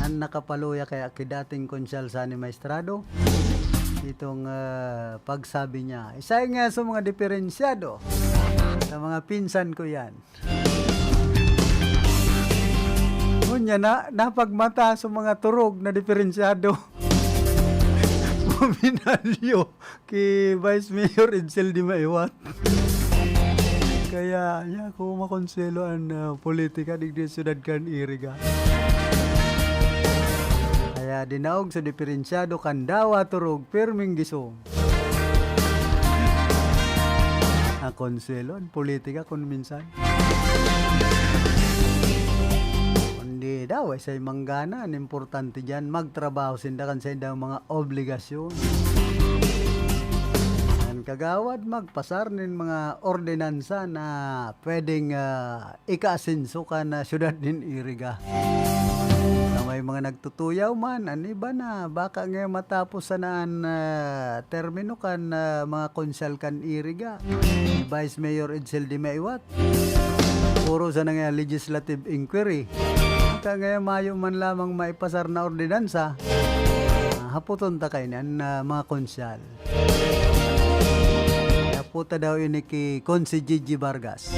An nakapaluya kaya ki dating Konsyal Sonny Maestrado, itong, ah, pagsabi niya, "Isa nga sa mga diferensyado sa mga pinsan ko yan." Unya na, napagmata sa mga turog na diferensyado. Puminalyo ki Vice Mayor Edsel de Maywat. Kaya, ya, kung makonselo an, ah, politika digdi sa syudad kan Iriga. Kaya dinaog sa diferensyado kan dawa turog, pirming gisom. Ang konselo, ang politika kun minsan. Kundi daw, ay say manggana, an importante diyan, magtrabaho sinda kan saindang mga obligasyon. An kagawad, magpasar nin mga ordinansa na pwedeng, ah, ikaasenso kan, ah, syudad nin Iriga. Sa may mga nagtutuyaw man, an iba na, baka nga matapos sana an, ah, termino kan, ah, mga konsyal kan Iriga, ni Vice Mayor Edsel de Maywat. Puro sana nga legislative inquiry. Baka nga mayo man lamang maipasar na ordinansa. Ah, hapoton ta kaini an, ah, mga konsyal. Kaya puta daw ini ki Konse Gigi Vargas.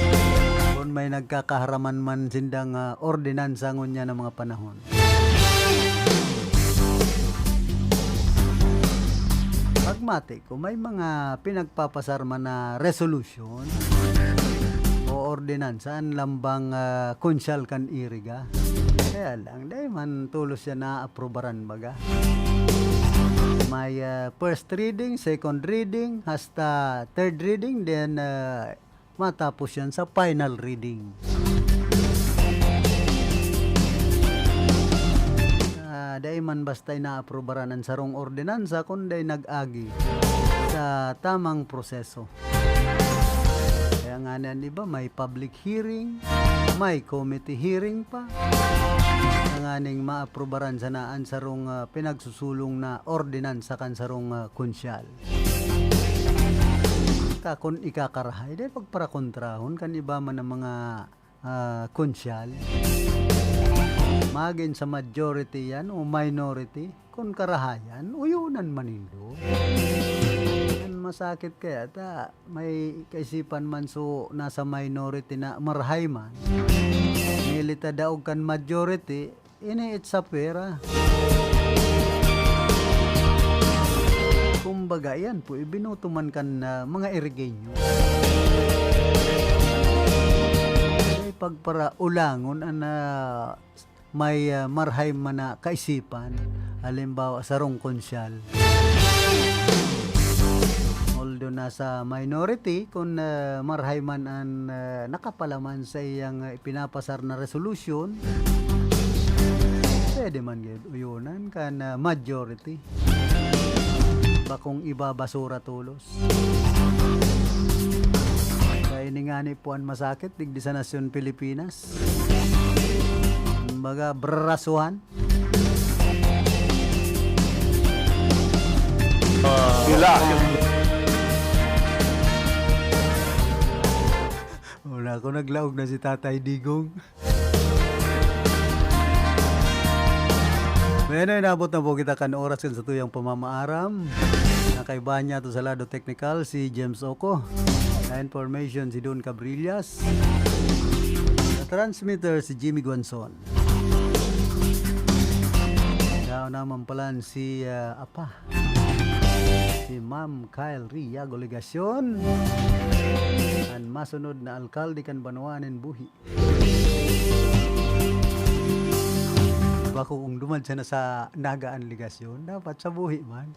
Kun may nagkakaharaman man sindang, ah, ordinansa ngunyan na mga panahon. Pagmati ko, may mga pinagpapasar man na resolution o ordinansa an lambang, ah, konsyal kan Iriga. Kaya lang, dai man tolos siya naaprubaran baga. May, ah, first reading, second reading, hasta third reading, then, ah, matapos yan sa final reading. Ah, dai man basta inaaprubaran an sarong ordinansa kun dai nag-agi sa tamang proseso. Kaya nga niyan, di ba, may public hearing, may committee hearing pa. Tanganing maaprubaran sana an sarong, ah, pinagsusulong na ordinansa kan sarong, ah, konsyal. Ka kun ikakarahay, dai pagparakontrahon kan iba man ang mga, ah, konsyal. Magin sa majority yan o minority, kun karahayan, uyonan man nindo. An masakit kaya ta, may kaisipan man so nasa minority na marahay man. Nilita daog kan majority, ini it's a pera. Kumbaga, yan po, ibinoto man kan, ah, mga Irigenyo. Ay, pagparaulangon an, ah, may, ah, marahay man na kaisipan, halimbawa, sarong konsyal. Although nasa minority, kun, ah, marahay man an, ah, nakapalaman sa iyang, ah, ipinapasar na resolusyon, pwede man gyud uyonan kan, ah, majority. Bakong iba, basura tolos. Kaya ini ngani po an masakit digdi sa nasyon Pilipinas. Kumbaga, brasuhan. Sila. Wala ko, naglaog na si Tatay Digong. Bueno, inabot na po kita kan oras kan satuyang pamamaaram. Nakaibahan niya to sa lado teknikal si James Oco. Sa information si Don Cabrillas. Sa transmitter si Jimmy Guanzon. Daw naman palan si ah, Apa. Si Ma'am Kyle Riago Legacion. An masunod na alkalde kan banwa nin buhi. Bako kung duman siya na sa Naga an legasyon, dapat sa buhi man.